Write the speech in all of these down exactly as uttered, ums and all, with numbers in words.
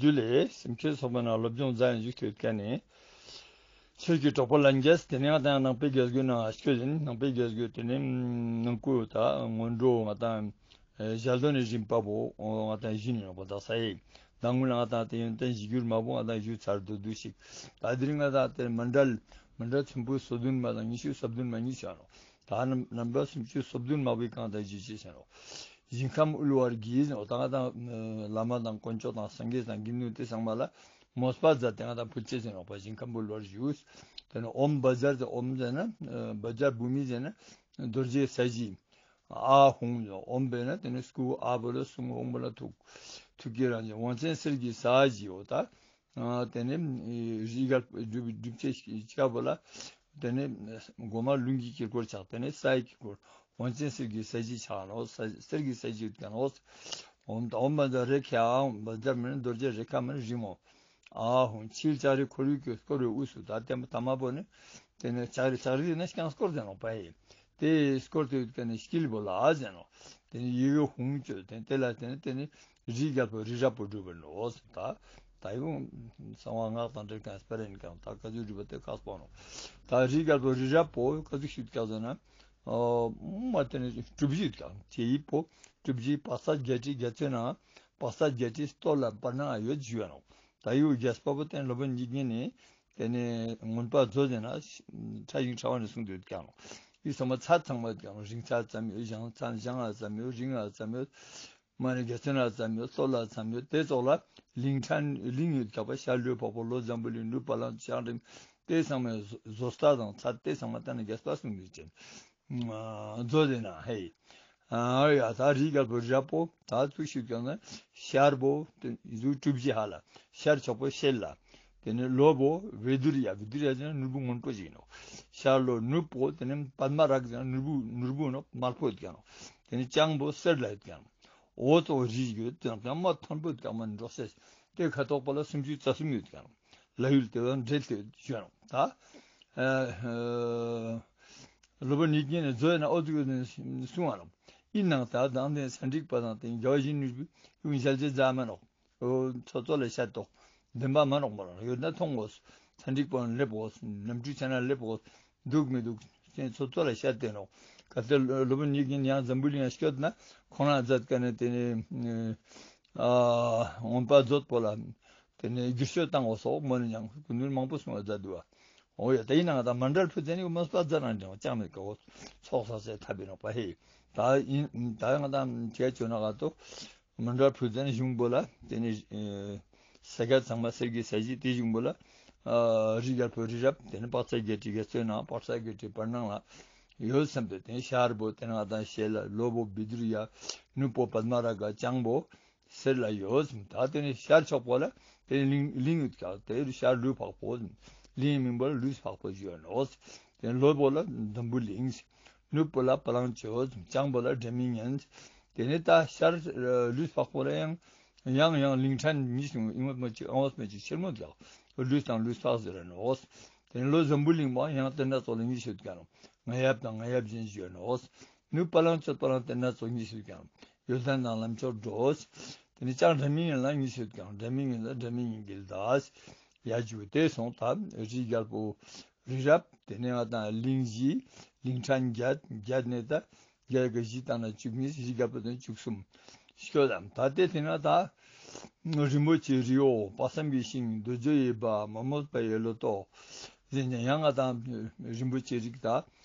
ཇུ་ལེ། སེམས་ཅན་ཚོགས་པའི་ནང་སློབ་སྦྱོང་མཛད་ཡིན་ཞུས་ཏེ་ཡོད་མཁན་ནི། ཆོས་ཀྱི་གྲོགས་པོ་ལྷན་རྒྱས། དེ་ནས་ང་དང་ནང་པའི་རྒྱལ་སྒོའི་ནང་ང་སྐྱོད་ཡིན། ནང་པའི་རྒྱལ་སྒོའི་དེ་ནས་ནང་ཁུལ་ད་སྔོན་འགྲོ་ང་དང་ཞལ་འདོན་ནི་རིམ་པ་པོ་ང་དང་ཞུས་ནས་ཡོད་པ། ད་ས་ཡིག་ད་སྔོན་ལ་ང་དང་དེ་ཡོན་ཏན་གཞིར་གྱུར་མ་བོ་ང་དང་ཞུས་ཚར་འདུག་འདུག་ཞིག་ད་དེ་རིང་ང་དང་དེ་མཎྜལ་མཎྜལ་ཚོམ་བུ་སོ་བདུན་མ་དང་ཉི་ཤུ་རྩ་བདུན་མ་གཉིས་ཤིག་ཡོད་ནོག་ད་རྣམ་པ་སུམ་ཅུ་སོ་བདུན་མ་བོའི་སྒང་དང་ཞུས་ཅེས་ཡོད་ནོག་ཞིང་ཁམས་དབུལ་བར་བགྱི་ཟེར་ནོག་ད་ང་དང་བླ་མ་དང་དཀོན་མཆོག་དང་སངས་རྒྱས་དང་དགེ་འདུན་དེ་ཚང་མ་ལ་མོས་པ་མཛད་དེ་ང་དང་ཕུལ་ཅེས་ཡོད་ནོག་པ། ཞིང་ཁམས་དབུལ་བར་ཞུས། དེ་ནས་ཨོཾ་བཛྲ་ཟེར། ཨོཾ་ཟེར་ན་བཛྲ་བྷཱུ་མི་ཟེར་ན་རྡོ་རྗེ་ས་གཞི། ཨཱཿཧཱུྃ། ཨོཾ་བོ་ན་དེ་ནས་སྐུ། ཨཱཿབོ་ལ་གསུང་། ཧཱུྃ་བོ་ལ་ཐུགས། ཐུགས་ཀྱི་རང་བཞིན་དབང་ཆེན་གསེར་གྱི་ས་གཞི་འོ་ད། ཨ་དེ་ནས་རིའི་གར་སྒྲུབ་སྒྲུབ་ཅེས་ཅིག་པོ་ལ། དེ་ནས་གོ་མ་རླུང་གི་དཀྱིལ་འཁོར་ཆགས། དེ་ནས་སའི་དཀྱིལ་འཁོར་དབང་ཆེན་གསེར་གྱི་ས་གཞི་ཆགས་ནོག་གསེར་གྱི་ས་གཞི་ཡོད་ཀྱག་ནོག་ཨོཾ་ད་ཨོཾ་བཛྲ་རེ་ཁ་ཨཱཿཧཱུྃ། བཛྲ་མི་ནི་རྡོ་རྗེ། རེ་ཁ་མི་ནི་རིང་མོ། ཨཱཿཧཱུྃ། ཕྱིའི་ལྕགས་རི་ཁོར་ཡུག་གི་སྐོར་བའི་དབུས་སུ། ད་ལྟད་མོ་ལྟད་མོ་པོ་ནི་དེ་ནས་ལྕགས་རི་ལྕགས་རི་ནི་རྐྱང་སྐོར་ཟེར་ནོག་པ་ཧེ། དེ་སྐོར་དེ་ཡོད་ཀྱག་ནི་དཀྱིལ་པོ་ལ་ཟེར་ནོག་དེ་ནས་ཡི་གེ་ཧཱུྃ་བརྗོད་དེ་དེ་ལ་དེ་ནས་དེ་ནས་རིའི་རྒྱལ་པོ་རི་རབ་པོ་སྒྲུབ་པ་ནོག་ད་ད་ཡང་གསང་བ་སྔགས་དང་འབྲེལ་མཁན་སྤེ་ར་ཡིན་ཀྱག་ད་ག་ཚོད་སྒྲུབ་པ་དེ་ཁག་པོ་ནོག་ད་རིའི་རྒྱལ་པོ་རི་རབ་པོ་ག་ཚོད་ཞིག་ཡོད་ཀྱག་ཟེར་ན། ཨ་མ་དེ་ནས་གྲུ་བཞི་ཡོད་ཀྱག་དེའི་པོ་གྲུ་བཞི་དཔག་ཚད་བརྒྱད་ཁྲི་བརྒྱད་ཅུ་ན། དཔག་ཚད་བརྒྱད་ཁྲི་སྟོད་ལ་བར་སྣང་ཡོད་ཞུ་ཡ་ནོག་ད་ཡུལ་རྒྱལ་པོ་པོ་དེ་ནས་སློབ་དཔོན་ཉིད་ཀྱིས་ནི་དེ་ནས་མངོན་པ་མཛོད་ཟེར་ན་ཕྲ་ཞིང་ཕྲ་བ་ནས་གསུངས་ཏེ་ཡོད་ཀྱག་ནོག་ཡུལ་ཚང་མ་ཚད་ཚང་མ་ཡོད་ཀྱག་ནོག་རིང་ཚད་ཙམ་ཡོད། ཞང་ཚད་ཞང་ང་ཙམ་ཡོད། རིང་ང་ཙམ་ཡོད། མ་ནི་རྒྱལ་ཚོན་ལ་ཙམ་ཡོད། སྟོད་ལ་ཙམ་ཡོད། དེ་ཙོགས་ལ་གླིང་ཕྲན་གླིང་ཡོད་ཀྱག་པ། ཤར་ལུས་འཕགས་པོ། ལྷོ་འཛམ་བུ་གླིང་། ནུབ་བ་ལང་སྤྱང་རིང་། དེ་ཚང་མའི་བཟོ་ལྟ་དང་ཚད་དེ་ཚང་མ་ད་ནི་རྒྱལ་པོ་གསུངས་ཏེ་ཡོད་ཀྱག་མཛོད་དེ་ན་ཧེ། ཨ་ཡ་ད་རིའི་རྒྱལ་པོ་རི་རབ་པོ་ད་ཚུགས་ཤིག་ཀྱང་ན་ཤར་པོ་དེ་ཟུག་གྲུ་བཞི་ཧ་ལ། ཤར་ཕྱོགས་པོ་ཤེལ་ལ། དེ་ནས་ལྷོ་པོ་བཻ་ཌཱུརྱ། བཻ་ཌཱུརྱ་ཟེར་ན་ནོར་བུ་སྔོན་པོ་ཞིག་ནོག་ཤར་ལྷོ། ནུབ་པོ་དེ་ནས་པདྨ་རཱ་ག་ཟེར་ན་ནོར་བུ་ནོར་བུ་ནོག་དམར་པོ་ཡོད་ཀྱག་ནོག་དེ་ནས་ལྕང་པོ་གསེར་ལ་ཡོད་ཀྱག་ནོག་འོ་ཙོགས་རི་ཞིག་ཡོད་ཀྱག་ནོག་མ་མཐོན་པོ་ཡོད་ཀྱག་མ་འགྲོ་སེ་དེ་ཁ་ཐོག་པོ་ལ་སུམ་ཅུ་རྩ་གསུམ་ཡོད་ཀྱག་ནོག་ལ་ཡུལ་དེ་དང་འབྲེལ་ཏེ་ཡོད་ཀྱག་ནོག་ད་ཨ་ཨ་སློབ་དཔོན་ཉིད་ཀྱིས་ནི་མཛོད་ན་འོ་ཙོགས་གསུང་བ་ནོག་ཡིན་ནའང་ད་དང་དེ་ཚན་རིག་པ་དང་དེ་རྒྱལ་བ་ཡིད་བཞིན་ནོར་བུས་ཡུམ་ཞལ་ལྕེ་མཛད་མ་ནོག་འོ་ཚོ་ཚོ་ལ་བཤད་དོག་བདེན་པ་མ་ནོག་མ་ནོག་ཡོད་ན་མཐོང་གོས། ཚན་རིག་པ་ལ་སླེབས་གོས། རྣམ་འཕྲུལ་ཆ་ན་སླེབས་གོས། འདུག་མི་འདུག་ཚོ་ཚོ་ལ་བཤད་དེ་ནོག་གལ་ཏེ་སློབ་དཔོན་ཉིད་ཀྱིས་ཡང་འཛམ་བུ་གླིང་ང་སྐྱོད་ན་ཁོང་རང་མཛད་མཁན་ནི་དེ་ནི་ཨ་མངོན་པ་མཛོད་པོ་ལ་དེ་ནི་བསྒྱུར་བཅོས་བཏང་གོས་སོགས་མོ་ནི་ཡང་སྐུ་མདུན་མང་པོ་གསུང་བ་མཛད་འདུག་བ། འོ་ཡ་ད་ཡིན་ནའང་ད་མཎྜལ་ཕུལ་ཚེ་ནི་མོས་པ་མཛད་ན་འདྲ་ཅང་མེད་ཀ་འོ་ཚོགས་བསགས་སའི་ཐབས་ཡིན་ནོག་པ་ཧེ། ད་ཡིན་ད་ཡང་ད་ཁྱེད་ཆོ་ན་ག་ཏོ། མཎྜལ་ཕུལ་ཚེ་ནི་གཞུང་པོ་ལ་དེ་ནི་ས་ག་ཚང་མ་གསེར་གྱི་ས་གཞི་དེ་གཞུང་པོ་ལ་རི་རྒྱལ་པོ་རི་རབ་དེ་ནི་དཔག་ཚད་བརྒྱད་ཁྲི་བརྒྱད་ཅུ་ན་དཔག་ཚད་བརྒྱད་ཁྲི་བར་སྣང་ལ་ཡོད་བསམ་སྟེ་དེ་ནི་ཤར་པོ་དེ་ནི་ང་དང་ཤེལ་ལ། ལྷོ་པོ་བཻ་ཌཱུརྱ། ནུབ་པོ་པདྨ་རཱ་ག། ལྕང་པོ་གསེར་ལ་ཡོད་ཟེར། ད་དེ་ནི་ཤར་ཕྱོགས་པོ་ལ་དེ་ནི་གླིང་གླིང་ཡོད་ཀྱག་དེ་ཤར་ལུས་འཕགས་པོ་ཟེར། གླིང་མིང་པོ་ལ་ལུས་འཕགས་པོ་ཞུ་ཡ་ནོག་དེ་ནི་ལྷོ་པོ་ལ་འཛམ་བུ་གླིང་ཟེར། ནུབ་པོ་ལ་བ་ལང་སྤྱོད་ཟེར། ལྕང་པོ་ལ་སྒྲ་མི་སྙན་ཟེར། དེ་ནི་ད་ཤར་ལུས་འཕགས་པོ་ལ་ཡང་ཡང་ཡང་གླིང་ཕྲན་གཉིས་ཤིག་ཨིན་མོ་ཅིག་ཨང་བོ་མེ་ཅིག་ཆེར་མོ་ཀྱག་ལུས་དང་ལུས་འཕགས་ཟེར་ནོག་དེ་ནི་ལྷོ་འཛམ་བུ་གླིང་པོ་ཡང་དེ་འདྲ་ཙོགས་ལ་གཉིས་ཤིག་ཀྱག་ནོག་ང་ཡབ་དང་ང་ཡབ་གཞན་ཞུ་ཡ་ནོག་ནུབ་བ་ལང་སྤྱོད་པོ་ལ་དེ་འདྲ་ཙོགས་གཉིས་ཤིག་ཀྱག་ཡོན་ཏན་དང་ལམ་མཆོག་འགྲོ། དེ་ནི་ལྕང་སྒྲ་མི་སྙན་ལ་གཉིས་ཤིག་ཀྱག་སྒྲ་མི་སྙན་ལ་སྒྲ་མི་སྙན་གྱི་ཟླ། ཡ་ཇུ་དེ་སོང་ད་རི་རྒྱལ་པོ་རི་རབ། དེ་ནི་ང་དང་གླིང་བཞི། གླིང་ཕྲན་བརྒྱད། བརྒྱད་ནི་ད་བརྒྱད་ཀྱི་བཞི་བཏང་ན་བཅུ་གཉིས། རི་རྒྱལ་པོ་དེ་ནི་བཅུ་གསུམ་སྐྱོད་དམ། ད་དེ་དེ་ན་ད་རིན་པོ་ཆེ་རི་བོ། དཔག་བསམ་གྱི་ཤིང་། འདོད་འཇོ་ཡི་བ། མ་རྨོས་པ་ཡི་ལོ་ཏོག་ཟེར་ནས་ཡང་ང་དང་རིན་པོ་ཆེ་རིགས་ད།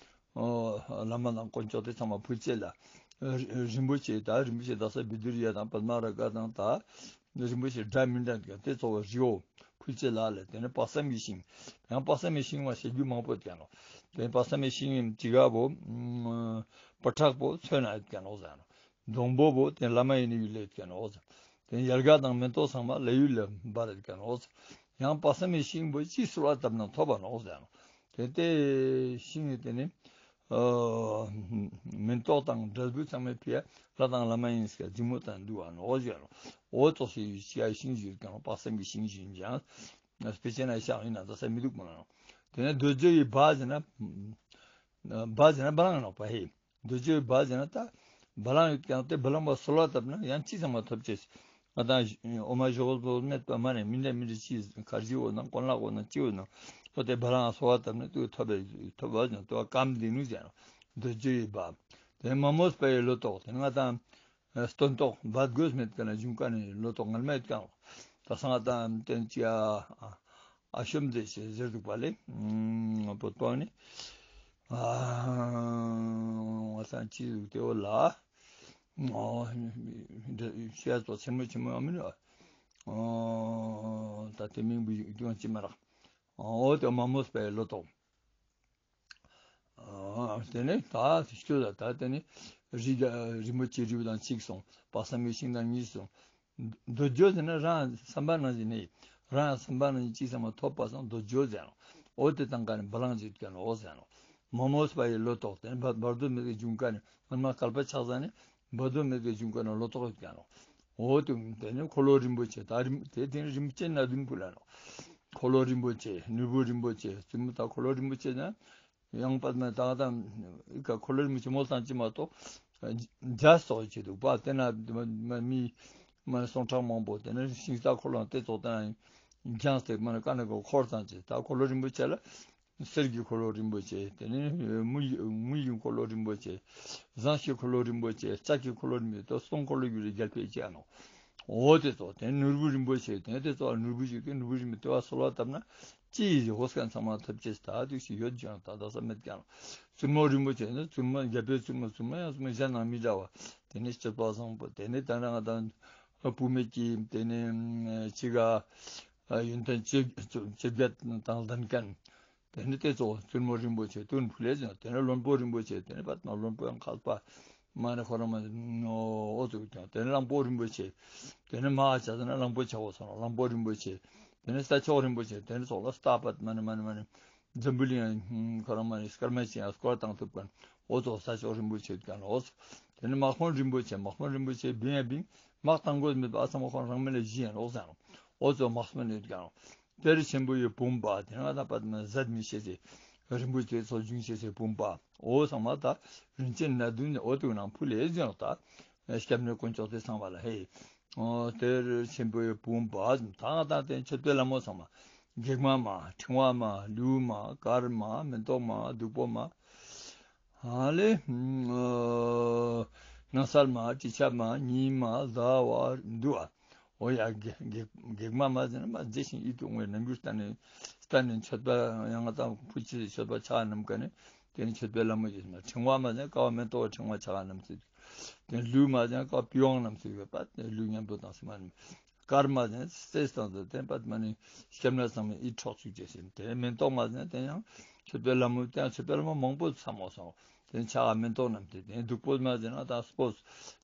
ཨོ་བླ་མ་དང་དཀོན་མཆོག་དེ་ཚང་མ་ཕུལ་ཅེས་ལ། རི་རིན་པོ་ཆེ་ད་རིན་པོ་ཆེ་དག་ས་བཻ་ཌཱུརྱ་དང་པདྨ་རཱ་ག་དང་ད་རིན་པོ་ཆེ་འདྲ་མི་འདྲ་འདུག་དེ་ཚོ་བ་རི་བོ་ཕུལ་ཅེས་ལ་ལས་དེ་ནི་དཔག་བསམ་གྱི་ཤིང་། ཡང་དཔག་བསམ་གྱི་ཤིང་བ་ཞེས་རྒྱུ་མང་པོ་ཡོད་ཀྱག་ནོག་དེ་ནི་དཔག་བསམ་གྱི་ཤིང་ཅི་ག་བོ་སྤུ་ཁྲག་པོ་མཚོན་ན་ཡོད་ཀྱག་ནོག་ཟེར་ནོག་སྡོང་པོ་བོ་དེ་བླ་མ་ཡིན་ནི་ཡུལ་ལ་ཡོད་ཀྱག་ནོག་ཟེར། དེ་ནི་ཡལ་ག་དང་མེ་ཏོག་ཚང་མ་ལ་ཡུལ་ལ་འབར་ཡོད་ཀྱག་ནོག་ཟེར། ཡང་དཔག་བསམ་གྱི་ཤིང་བོ་ཅི་གསོལ་བ་བཏབ་ན་ཐོབ་པ་ནོག་ཟེར་ནོག་དེ་དེ་ཤིང་ཡོད་དེ་ནི། ཨ་མེ་ཏོག་དང་འབྲས་བུ་ཚང་མའི་ཕི་ཡ་ལྷ་དང་བླ་མ་ཡིན་ཟེར་ག་འཛིང་མོ་དང་འདུ་བ་ནོག་ཞུ་ནོག་འོ་ཙོགས་ཤིག་ཡོད་ཀྱག་ཤིང་ཞིག་ཡོད་ཀྱག་དཔག་བསམ་གྱི་ཤིང་ཞིག་ཡིན་ཀྱག་དཔེ་ཆ་ན་ཤག་ཡིན་ན་ད་ས་མི་འདུག་མ་ནོག་དེ་ནས་འདོད་འཇོ་ཡི་བ་ཟེར་ན། བ་ཟེར་ན་བ་ལང་ནོག་པ་ཧེ། འདོད་འཇོ་ཡི་བ་ཟེར་ན་ད་བ་ལང་ཡོད་ཀྱག་དེ་བ་ལང་བ་གསོལ་བ་བཏབ་ན་ཡང་ཅི་ཚང་མ་ཐོབ་ཅེས། ང་དང་འོ་མ་ཞོག་པོ་མེད་པ་མ་ནེ་མི་འདྲ་མི་འདྲ་ཅི་ཁར་ཇི་འོ་ན་གོན་ལག་འོ་ན་ཅི་འོ་ན་འོ་དེ་བ་ལང་གསོལ་བ་བཏབ་ནེ་དུ་ཐོབ་པའི་ཐོབ་པ་ཅང་དུ་བ་ཀམ་དེ་ནུ་ཟེར་ནོག། འདོད་འཇོའི་བ། དེ་མ་མོས་པའི་ལོ་ཏོག་དེ་ང་དང་སྟོན་ཐོག་འབད་དགོས་མེད་ཀ་ན་ཞུང་ཀ་ནེ་ལོ་ཏོག་ངར་མ་ཡོད་ཀྱང་ད་སང་ང་དང་དེན་ཅི་ཨ་ཨ་ཤོམ་དེ་ཞེས་ཟེར་འདུག་པ་ལེ། པོ་ཏོ་ནི་ཨ་ང་དང་ཅི་ཟུག་དེ་འོ་ལ་ཤེས་ཚོ་ཆེན་མོ་ཆེན་མོ་ཡང་མིན་ནོག། ད་དེ་མིང་བུ་ཡུག་ཅི་མ་རག། འོ་དེ་མ་མོས་པའི་ལོ་ཏོག། ཨ་དེ་ནེ་ད་ཤུ་ལ་ད་དེ་ནེ་རི་རིན་པོ་ཆེ་རི་བོ་དང་གཅིག་སོང་། དཔག་བསམ་གྱི་ཤིང་དང་གཉིས་སོང་། འདོད་འཇོ་ཟེར་ན་རང་བསམ་པ་ནང་བཞིན་ནི་རང་བསམ་པ་ནང་བཞིན་ཅི་བསམ་པ་ཐོབ་པ་སང་འདོད་འཇོ་ཟེར་ནོག། འོ་དེ་དང་ཀ་ནེ་བ་ལང་ཅིག་ཀ་ནེ་འོ་ཟེར་ནོག། མ་མོས་པའི་ལོ་ཏོག་དེ་ནེ་བར་དོ་མེད་པའི་ཞུང་ཀ་ནེ་ང་མ་བསྐལ་པ་ཆགས་ས་ནེ་བར་དོ་མེད་པའི་ཞུང་ཀ་ནེ་ལོ་ཏོག་ཡོད་ཀ་ནོག། འོ་དེ་དེ་ནེ་འཁོར་ལོ་རིན་པོ་ཆེ་ད་རིན་དེ་དེ་ནེ་རིན་པོ་ཆེ་སྣ་བདུན་ཕུལ་ལ་ནོག། འཁོར་ལོ་རིན་པོ་ཆེ་ནོར་བུ་རིན་པོ་ཆེ་བཙུན་མོ་ད་འཁོར་ལོ་རིན་པོ་ཆེ་ན་ཡང་པདྨ་ད་ད་ཨི་ཀ་འཁོར་ལོ་རིན་པོ་ཆེ་མོ་ཚང་ཅི་མ་གཏོགས་རྒྱ་སོགས་ཆེ་འདུག་པ། དེ་ན་མི་མ་སོང་ཁྲག་མང་པོ་དེ་ནེ་ཤིང་རྟ་འཁོར་ལོ་དེ་ཚོགས་དང་རྒྱང་སྟེ་མ་ནེ་ཀ་ནེ་གོ་འཁོར་ཚང་ཅི་ད་འཁོར་ལོ་རིན་པོ་ཆེ་ལ་གསེར་གྱི་འཁོར་ལོ་རིན་པོ་ཆེ་དེ་ནེ་དངུལ་དངུལ་གྱི་འཁོར་ལོ་རིན་པོ་ཆེ་ཟངས་ཀྱི་འཁོར་ལོ་རིན་པོ་ཆེ་ལྕགས་ཀྱི་འཁོར་ལོ་རིན་པོ་ཆེ་སྟོང་འཁོར་ལོ་རྒྱུ་རེ་རྒྱལ་པོའི་ཅི་ཨ་ནོག། འོ་དེ་ཚོགས་དེ་ནོར་བུ་རིན་པོ་ཆེ་དེ་དེ་ཚོགས་ནོར་བུ་ཞིག་དེ་ནོར་བུ་རིན་པོ་དེ་བ་གསོལ་བ་བཏབ་ན་ཅི་ཡི་འོ་སྐལ་ཚང་མ་ཐོབ་ཅེས་ད་དུ་ཞིག་ཡོད་ཀྱང་ད་ད་ས་མེད་ཀྱང་། བཙུན་མོ་རིན་པོ་ཆེ་ནི་བཙུན་མོ་རྒྱལ་པོའི་བཙུན་མོ་བཙུན་མོ་ཡང་བཙུན་མོ་གཞན་དང་མི་འདྲ་བ་དེ་ནེ་སྤྱོད་པ་བཟང་པོ་དེ་ནེ་ད་ང་དང་བུད་མེད་ཀྱི་དེ་ནེ་ཅི་ག་ཡོན་ཏན་ཅི་ཅི་བརྒྱད་དང་ལྡན་མཁན། དེ་ནེ་དེ་ཚོགས་བཙུན་མོ་རིན་པོ་ཆེ་དུན་ཕུལ་ལེ་ཟེར། དེ་ནེ་བློན་པོ་རིན་པོ་ཆེ་དེ་ནེ་པདྨ་བློན་པོ་ཡང་མཁས་པ་མ་ནེ་ཁོ་རང་མ་འོ་ཙུག་ཀྱང་དེ་ནེ་གླང་པོ་རིན་པོ་ཆེ་དེ་ནེ་མ་ཨ་ཅག་དེ་ནེ་གླང་པོ་ཆེ་བོ་སོང་གླང་པོ་རིན་པོ་ཆེ་དེ་ནེ་ས་ཕྱོགས་རིན་པོ་ཆེ་དེ་ནེ་ཚོགས་ལ་སྟག་པདྨ་ནེ་མ་ནེ་མ་ནེ་འཛམ་བུ་གླིང་ཁོ་རང་མ་ནེ་སྐར་མ་ཅན་ཡང་སྐོར་བཏང་ཐུབ་མཁན་འོ་ཙོགས་ས་ཕྱོགས་རིན་པོ་ཆེ་ཡོད་ཀྱང་འོ་ཙོགས། དེ་ནེ་དམག་དཔོན་རིན་པོ་ཆེ་དམག་དཔོན་རིན་པོ་ཆེ་བིང་ཡ་བིང་དམག་བཏང་དགོས་མེད་པ་ཨ་ཚང་མ་ཁོ་རང་མི་ལ་བཞི་ཡང་འོ་ཙོགས་ཡང་འོ་ཙོགས་དམག་དཔོན་ཡོད་ཀྱང་། གཏེར་ཆེན་པོ་ཡི་བུམ་པ་དེ་ང་དང་པདྨ་ཟད་མི་ཤེས་སེ་རིན་པོ་ཆེ་ཚོགས་འབྱུང་ཤེས་སེ་བུམ་པ་འོ་ཚང་མ་ད་རིན་ཆེན་སྣ་བདུན་ནི་འོ་དུ་ནང་ཕུལ་ལེ་ཟེར་ནོག་ད། སྐྱབས་གནས་དཀོན་མཆོག་དེ་ཚང་མ་ལ་ཧེ། འོ་གཏེར་ཆེན་པོའི་བུམ་པ་ད་ང་དང་དེ་མཆོད་པའི་ལྷ་མོ་ཚང་མ་སྒེག་མ་མ་ཕྲེང་བ་མ་ལུས་མ་དཀར་མ་མེ་ཏོག་མ་བདུག་སྤོས་མ་ཧ་ལེ་ནགས་ཚལ་མ་དྲི་ཆབ་མ་ཉི་མ་ཟླ་བ་འདུག་ཨ། འོ་ཡ་གེག་མ་མ་ཟེར་ན་མ་མཛེས་ཤིང་ཡིད་དུ་འོང་བའི་རྣམ་འགྱུར་བསྟན་ནས་བསྟན་ནས་མཆོད་པ་ཡང་ང་དང་ཕུལ་ཆེད་མཆོད་པ་ཕྱག་བསྣམས་ཀ་ནས་དེ་ནས་མཆོད་པའི་ལྷ་མོ་ཡིན་ན་ཕྲེང་བ་མ་ཟེར་ན་ཀ་བ་མེ་ཏོག་ཕྲེང་བ་ཕྱག་བསྣམས་ཏེ་དེ་ལུས་མ་ཟེར་ན་ཀ་བ་པི་ཝང་བསྣམས་ཏེ་ཡོད་པ་དེ་ལུས་མཉམ་པོ་དང་སེམས་མ་ནི་དཀར་མ་ཟེར་ན་སྲས་དང་དེ་བརྟེན་པ་མ་ནི་སྐྱབས་གནས་ཚང་མའི་ཡིད་འཕྲོག་བཅུག་ཅེས་ཡིན། དེ་མེ་ཏོག་མ་ཟེར་ན་དེ་ཡང་མཆོད་པའི་ལྷ་མོ་དེ་ཡང་མཆོད་པའི་ལྷ་མོ་མང་པོ་ཚང་མ་སོང་། དེ་ཕྱག་ག་མེ་ཏོག་བསྣམས་ཏེ་དེ་བདུག་སྤོས་མ་ཟེར་ན་ད་སྤོས་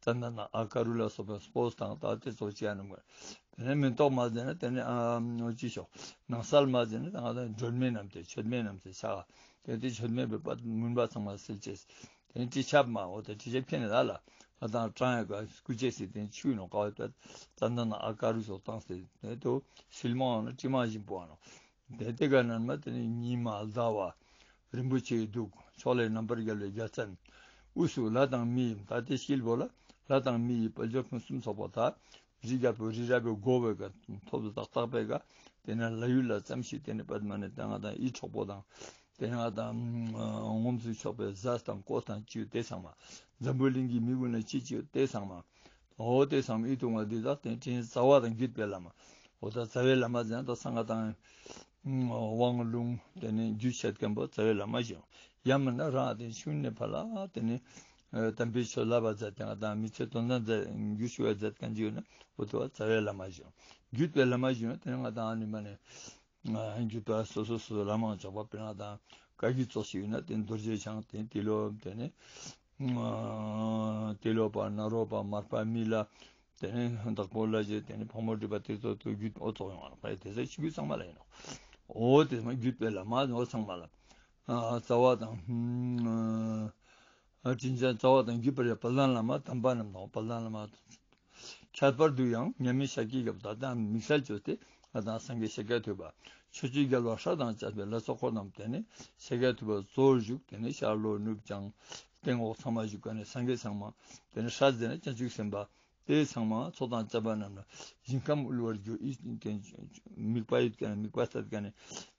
ཙན་དན་དང་ཨ་ཀ་རུ་ལ་སོགས་པའི་སྤོས་དང་ད་དེ་ཚོ་ཅི་ཡང་བསྣམས་དགོས། དེ་ནས་མེ་ཏོག་མ་ཟེར་ན་དེ་ནས་ཨ་ཅི་ཤོག་ནགས་ཚལ་མ་ཟེར་ན་ད་ང་དང་སྒྲོན་མེ་བསྣམས་ཏེ་མཆོད་མེ་བསྣམས་ཏེ་ཕྱག་ག་དེ་དེ་མཆོད་མེ་བོས་པ་མུན་པ་ཚང་མ་སེལ་ཅེས། དེ་ནས་དྲི་ཆབ་མ་འོ་དེ་དྲི་ཆབ་ཁྱེར་ནས་ད་ལ་ང་དང་སྐྲངས་ཡོད་ཀ་སྐུ་ཅེས་སི་དེ་ཆུ་ཡིན་ནོག་ཀ་བ་དེ་ཙན་དན་དང་ཨ་ཀ་རུ་སོགས་བཏང་སྟེ་དེ་དུ་སིལ་མ་འོང་ན་དྲི་མ་ཞིམ་པོ་འོང་ནོག། དེ་དེ་ག་ནང་མ་དེ་ནི་ཉི་མ་ཟླ་བ་རིན་པོ་ཆེའི་གདུགས་ཕྱོགས་ལས་རྣམ་པར་རྒྱལ་བའི་རྒྱལ་མཚན། དབུས་སུ་ལྷ་དང་མི་ཡི་ད་དེ་ཤེལ་བོ་ལ་ལྷ་དང་མི་ཡི་དཔལ་འབྱོར་ཕུན་སུམ་ཚོགས་པ་ད་རི་རྒྱལ་པོ་རི་རབ་པའི་མགོ་བོའི་ཀ་ཐོབ་ཏུ་ཏག་ཏག་པའི་ཀ་དེ་ནས་ལྷ་ཡུལ་ལ་ཙམ་ཞིག་དེ་ནས་པདྨ་ནི་ད་ང་དང་ཡིད་འཕྲོག་པོ་དང་དེ་ནས་ང་དང་ངོམས་སུ་ཆོག་པའི་ཟས་དང་གོས་དང་ཅི་ཡོད་དེ་ཚང་མ་འཛམ་བུ་གླིང་གི་མི་ཀུན་ལ་ཅི་ཅི་ཡོད་དེ་ཚང་མ། འོ་དེ་ཚང་མ་ཡིད་དུ་འོང་བ་འདི་དག་དེ་དྲིན་རྩ་བ་དང་བརྒྱུད་པའི་བླ་མ། འོ་ད་རྩ་བའི་བླ་མ་ཟེར་ན་ད་སང་ང་དང་དབང་ལུང་དེ་ནས་རྒྱུད་བཤད་མཁན་པོ་རྩ་བའི་བླ་མ་ཞིག་ཡང་མིན་ན་རང་དེ་ཆུང་ནས་ཕ་ལ་དེ་ནས་དམ་པའི་ཆོས་བསླབ་པ་མཛད་དེ་ང་དང་མི་ཚེ་དོན་དང་མཛད་རྒྱུད་ཞུ་བ་མཛད་མཁན་ཅིག་ཡོད་ན་འོ་དེ་བ་རྩ་བའི་བླ་མ་ཞིག་བརྒྱུད་པའི་བླ་མ་ཞིག་དེ་ནས་ང་དང་ཨ་ནི་མ་ནས་རྒྱུད་པ་སོ་སོ་སོ་སོ་བླ་མ་ཆོག་པ་དཔེར་ན་ང་དང་བཀའ་བརྒྱུད་ཙོགས་ཤིག་ཡོད་ན་དེ་རྡོ་རྗེ་འཆང་དེ་ཏི་ལོ་དེ་ནས། ཏེ་ལོ་པ་ནཱ་རོ་པ་མར་པ་མི་ལ། དེ་ནས་དྭགས་པོ་ལ་ཞེས་དེ་ནས་ཕག་མོ་གྲུ་པ་དེ་ཚོ་ཏུ་རྒྱུད་འོ་ཚོགས་ཡོང་བ་ལ་དེ་ཚོ་ཆོས་བརྒྱུད་ཚང་མ་ལ་ཡིན་ནོག། འོ་དེ་མ་རྒྱུད་པའི་བླ་མ་འོ་ཚང་མ་ལ། རྩ་བ་དང་། དྲིན་ཅན་རྩ་བ་དང་བརྒྱུད་པར་ཡང་དཔལ་ལྡན་བླ་མ་དམ་པ་རྣམས་དང་དཔལ་ལྡན་བླ་མ། ཁྱད་པར་དུ་ཡང་མཉམ་མེད་ཤཱཀྱའི་རྒྱལ་པོ་ད་ལྟ་དམིགས་བསལ་བཅོས་ཏེ་ང་དང་སངས་རྒྱས་ཤཱཀྱ་ཐུབ་པ། ཆོས་ཀྱི་རྒྱལ་བ་སྲས་དང་བཅས་པའི་ལྷ་ཚོགས་འཁོར་རྣམས་དེ་ནས་ཤཱཀྱ་ཐུབ་པ་གཙོ་བོར་བཞུགས་དེ་ནས་ཤར་ལྷོ་ནུབ་བྱང་སྟེང་འོག་ཚང་མ་བཞུགས་ཀ་ནས་སངས་རྒྱས་ཚང་མ་དེ་ནས་སྲས་དེ་ནས་བྱང་ཆུབ་སེམས་དཔའ། དེ་ཚང་མ་ཚོགས་དང་བཅས་པ་རྣམས་ལ་ཞིང་ཁམས་དབུལ་བར་འགྱུར། ཨི་དམིགས་པ་ཡོད་ཀྱང་དམིགས་པ་ལྟར་ཀྱང་ནི་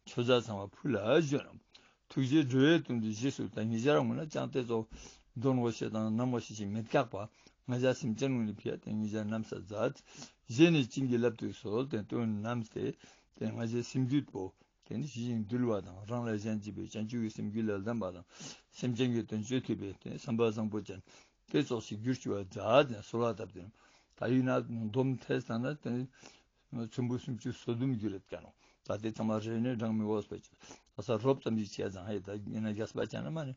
མཆོད་པ་ཚང་མ་ཕུལ་ལ་བཞོན་ནོ། ཐུགས་རྗེས་འགྲོ་བའི་དོན་དུ་རྗེས་སུ་ད་ཉེ་ཞར་ངུ་ན་ཅང་ཏེ་ཙོགས་གདོན་འོ་ཞེ་དང་ནམ་འོ་ཞེ་ཞིག་མེད་ཀྱག་པ། ང་ཞ་སེམས་ཅན་ངུ་ནི་ཕི་ཡ་དེ་ཉེ་ཞར་ནམ་ས་མཛད། རྗེས་ནས་བྱིན་གྱིས་བརླབ་ཏུ་གསོལ་ཏེ་དོན་རྣམས་ཏེ་དེ་ང་ཞའི་སེམས་རྒྱུད་པོ་དེ་ནི་ཞི་ཞིང་དུལ་བ་དང་རང་ལས་གཞན་གཅེས་པའི་བྱང་ཆུབ་ཀྱི་སེམས་རྒྱུད་ལ་ལྡན་པ་དང་སེམས་ཅན་གྱི་དོན་སྤྱོད་ཐུབ་པའི་དེ་བསམ་པ་བཟང་པོ་ཅན་དེ་ཙོགས་ཤིག་གྱུར་ཅུག་པ་མཛད་དེ་གསོལ་བ་བཏབ་སྟེ་ད་ཡིན་ན་སྡོམ་ཐེས་ད་ན་དེ་ནི་ཚོམ་བུ་སུམ་ཅུ་སོ་བདུན་གྱུར་རེད་ཀྱ་ནོ། ད་དེ་ཚང་མ་རེ་ནས་བགྲང་མི་འོས་པ་ཅིག་ད་ས་རོབ་ཙམ་ཞིག་བྱས་ཙང་ཧེ་ད་ཡིན་ན་རྒྱས་པ་བྱས་ན་མ་ནི་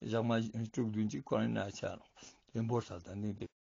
ཞག་མ་དྲུག་བདུན་ཅིག་ཁོ་རང་ཡིན་ན་ཆ་ནོ། དེ་འབོར་ས་ད་ནི་དེ།